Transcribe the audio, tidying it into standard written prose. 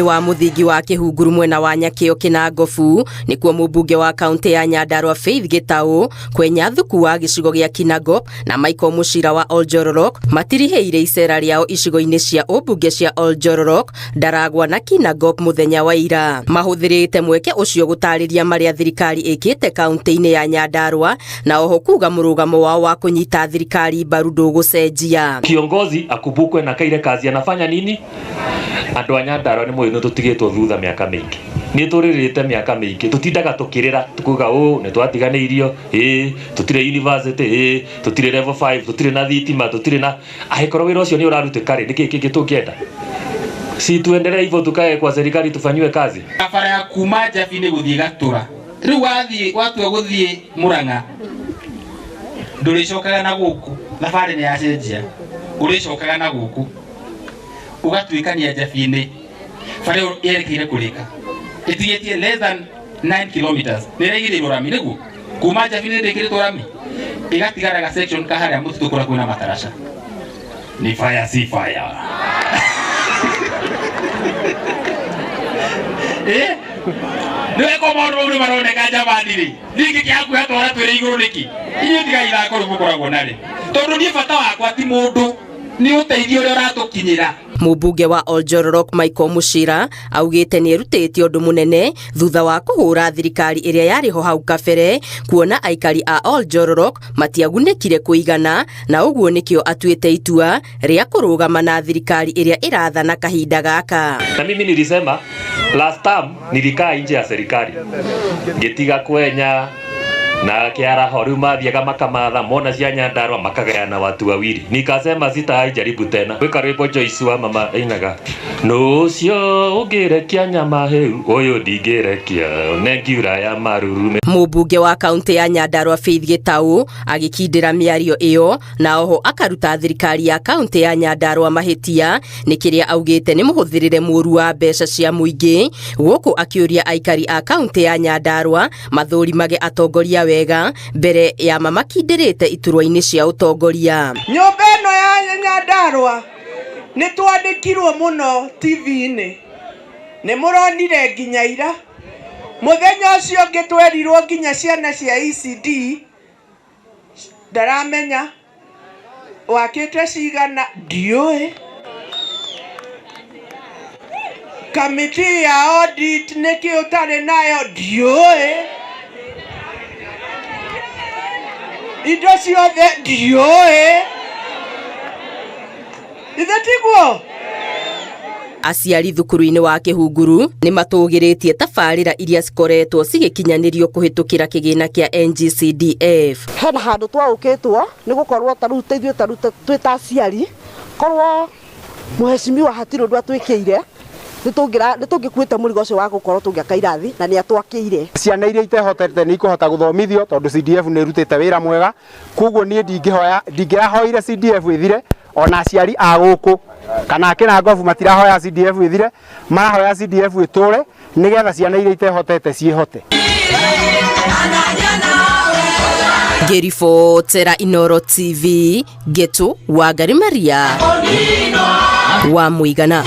Thukuru-inĩ wa mũthingi wa Kĩhunguru mwena wa Nyakĩo Kinangofu nĩkuo mũmbunge wa kaunti ya Nyandarua Faith Gĩtaũ, Kwenya Thuku wa gĩcigo gĩa Kinangop na Michael Mũcira wa Oljororok matirihĩire icera rĩao icigo-inĩ cia ũmbunge cia Oljororok, Ndaragwa na Kinangop mũthenya wa ira. Mahũthĩrĩte mweke ũcio gũtarĩria marĩa thirikari ĩkĩte kaunti-inĩ ya Nyandarua na oho kuga mũrũgamo wao wa kũnyita thirikari mbaru ndũgũcenjia. Kiongozi akumbukwe na kaire kazi anafanya nini. Andũ a Nyandarua nĩ mũĩ nĩ tũtigĩtwo thutha mĩaka mĩingĩ, nĩ tũrĩrĩte mĩaka mĩingĩ, tũtindaga tũkĩrĩra tukuga ũ nĩ twatiganĩirio, ĩ tũtirĩ university, ĩ tũtirĩ level 5, tũtirĩ na thitima, tũtirĩ na angĩkorwo wĩra ũcio nĩ ũrarutĩka rĩ, nĩkĩ kĩngĩ tũngĩenda? Si tuendelee hivyo, tukae kwa serikali tufanyiwe kazi. Barabara ya kuma Njabi-inĩ gũthiĩ Gatũra, rĩu wathiĩ watua gũthiĩ Mũrang'a ndũrĩcokaga na gũkũ, thabarĩ nĩ yacenjia, ũrĩcokaga na gũkũ ũgatuĩkania Njabi-inĩ, bara ĩyo yerekeire kũrĩka ĩtigĩtie less than 9 kilometers, nĩ ĩraigĩrĩirwo rami nĩguo kuma Njabi-inĩ ndĩkĩrĩtwo rami, ĩgatigara ga section ka harĩa mũtitũ kũrĩa kwĩna mataraca. Ni fire si fire. Nĩ ko maũndũ mau nĩ maroneka jamani rĩ, niĩ ngĩkĩhakuhĩ atwara twĩrĩ igũrũ nĩkĩ? Inyuĩ tigai ithako rĩu mũkoragwo narĩ, tondũ niĩ bata wakwa ti mũndũ, nĩ ũteithio ũrĩa ũratũkinyĩra. Mũmbunge wa Oljororok Michael Mũcira augĩte nĩ erutĩte ũndũ mũnene thutha wa kũhũra thirikari ĩrĩa yarĩ ho hau kabere, kuona aikari a Oljororok matiagunĩkire kũigana, na ũguo nĩkĩo atuĩte itua rĩa kũrũgama na thirikari ĩrĩa ĩrathana kahinda gaka. Na mimi nilisema last term nilikaa nje ya serikali ngĩtiga kwenya na kĩaraho, rĩu mathiaga makamatha mona cia Nyandarua makagayana watu wawili, nikasema sitaijaribu tena. Gwĩka rwĩmbo Joyce wa mama ainaga nũ ũcio ũngĩrekia nyama hĩu ũyũ ndingĩrekia nengiura ya marurume. Mũmbunge wa kaunti ya Nyandarua Faith Gĩtaũ agĩkindĩra mĩario ĩyo na oho akaruta thirikari ya kaunti ya Nyandarua mahĩtia nĩ kĩrĩa augĩte nĩ mũhũthĩrĩre mũru wa mbeca cia mũingĩ, gũkũ akĩũria aikari a kaunti ya Nyandarua mathũrimage atongoria wega mbere ya mamakindĩrĩte iturwa-inĩ cia ũtongoria. Nyũmba ĩno ya Nyandarua nĩ twandĩkirwo mũno TV-inĩ, nĩ mũronire nginya ira. Mũthenya ũcio ũngĩ twerirwo nginya ciana cia ECD ndaramenya wakĩte cigana ndiũĩ. Kamĩtĩ ya audit nĩkĩ ũtarĩ nayo ndiũĩ. Indo ciothe ndiũĩ. Ithe tiguo? Aciari thukuru-inĩ wa Kĩhunguru nĩ matũgĩrĩtie tabarĩra iria cikoretwo cigĩkinyanĩrio kũhĩtũkĩra kĩgĩna kĩa NGCDF. Hena handũ twaũkĩtwo nĩ gũkorwo ta rĩu ithuĩ ta rĩu twĩ ta aciari, korwo mũhecimiwa hatirĩ ũndũ atwĩkĩire, nĩ tũngĩkuĩte mũrigo ũcio wa gũkorwo tũgĩaka irathi na nĩ atwakĩire. Ciana iria itehotete nĩ ikũhota gũthomithio tondũ CDF nĩ ĩrutĩte wĩra mwega, koguo niĩ ndingĩrahoire CDF ĩthire, ona aciari a gũkũ kana Kĩnangobu matirahoya CDF ĩthire, marahoya CDF ĩtũre nĩgetha ciana iria itehotete ciĩhote. Ngĩribotera Inooro TV, Getu Wangari Maria wa Mũigana.